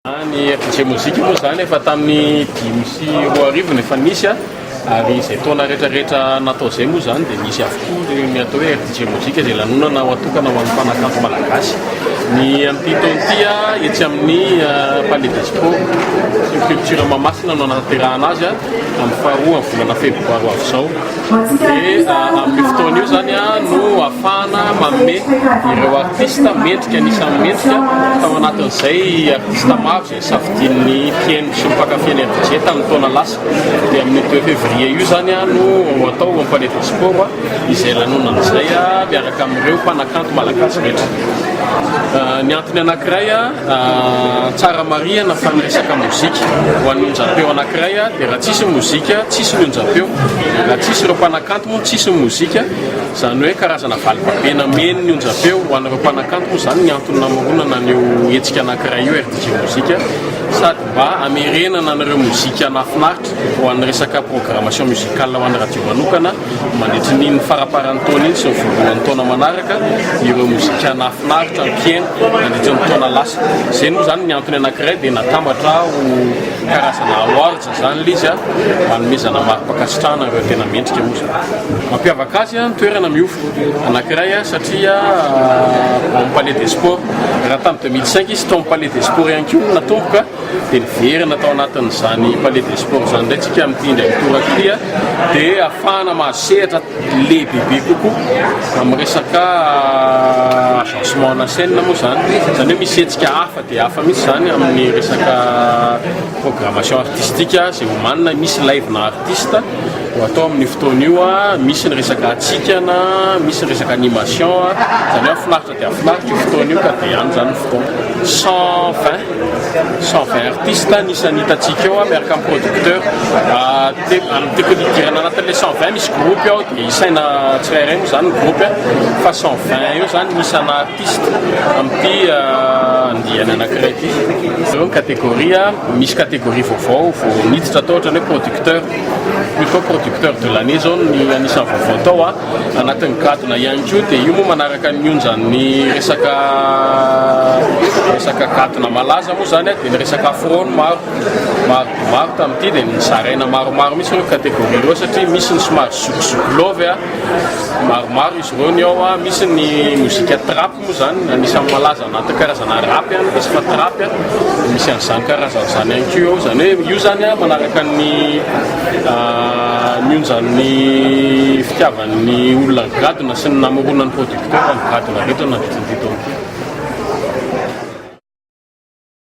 Ny RDJ Mozika moa izany efa tamin'ny 2005 no efa nisy ary izay taona rehetra rehetra natao izay moa izany dia nisy avokoa ny atao hoe RDJ Mozika izay lanonana ho atokana ho an'ny mpanakanto malagasy. Ny amin'ity taona ity etsy amin'ny Palais des Sports sy ny Culture Mahamasina no anatanterahana azy amin'ny faharoa amin'ny volana febroary ho avy izao. Dia amin'io fotoana io izany no ahafahana manome ireo artista mendrika anisan'ny mendrika tao anatin'izay artista maro izay safidian'ny mpihaino sy ny mpankafy ny RDJ tamin'ny taona lasa. Dia amin'io 2 février io izany no ho atao ao Palais des Sports izay lanonana izay miaraka amin'ireo mpanakanto malagasy rehetra. Ny antony anankiray Tsara marihana fa ny resaka mozika, ho an'ny onjampeo anankiray dia raha tsisy ny mozika, tsisy ny onjampeo, raha tsisy ireo mpanakanto moa tsisy ny mozika, izany hoe karazana valibabena meno ny onjampeo ho an'ireo mpanakanto moa izany ny antony namoronana an'io hetsika anankiray io RDJ Mozika, sady mba hamerenana an'ireo mozika nahafinaritra ho an'ny resaka programmation musicale ho an'ny radio manokana. Mandritry ny iny faramparan'ny taona iny sy ny voalohan'ny taona manaraka ireo mozika nahafinaritra ny mpihaino nandritry ny taona lasa. Izay moa izany ny antony anankiray dia natambatra ho karazana awards izany ilay izy hanomezana mari-pankasitrahana ireo tena mendrika moa izany. Mampiavaka azy ny toerana miofo anankiray satria ao amin'ny Palais des Sports. Raha tamin'ny 2005 izy tao amin'ny Palais des Sports ihany koa no natomboka. dia niverina tao anatin'izany Palais des Sports izany indray tsika amin'ity indray mitoraka ity dia ahafahana mahazo sehatra lehibebe kokoa amin'ny resaka agencement na scène moa izany, izany hoe misy hetsika hafa dia hafa mihitsy izany amin'ny resaka programmation artistique izay omanina, misy live na artiste ho atao amin'io fotoana io, misy ny resaka hatsikana, misy ny resaka animation, izany hoe hahafinaritra dia hahafinaritra io fotoana io ka dia any izany ny fotoana. 120 120 artistes ny isan'ny hitantsika eo miaraka amin'ny producteur. Tiako hidirana anatin'ilay 120 misy groupe ao dia isaina tsirairay moa izany ny groupe fa 120 eo izany ny isana artiste amin'ity andiany anankiray ity. Ireo ny catégorie, misy catégorie vaovao vao niditra tao ohatran'ny hoe producteur, plutôt producteur de l'année izao ny anisan'ny vaovao tao. Anatin'ny gadona ihany koa dia io moa manaraka ny onjan'ny resaka resaka gadona malaza moa izany dia ny resaka afro no maro maro dia maro tamin'ity dia nozaraina maromaro mihitsy ireo catégorie ireo satria misy ny somary zokizoky love maromaro izy ireo ny ao, misy ny mozika trap. moa izany anisan'ny malaza anaty karazana rap ihany izy fa trap misy an'izany karazana izany ihany koa eo, izany hoe io izany manaraka ny ny onjan'ny fitiavan'ny olona ny gadona sy ny namoronan'ny producteur ny gadona rehetra nandritra ity taona ity.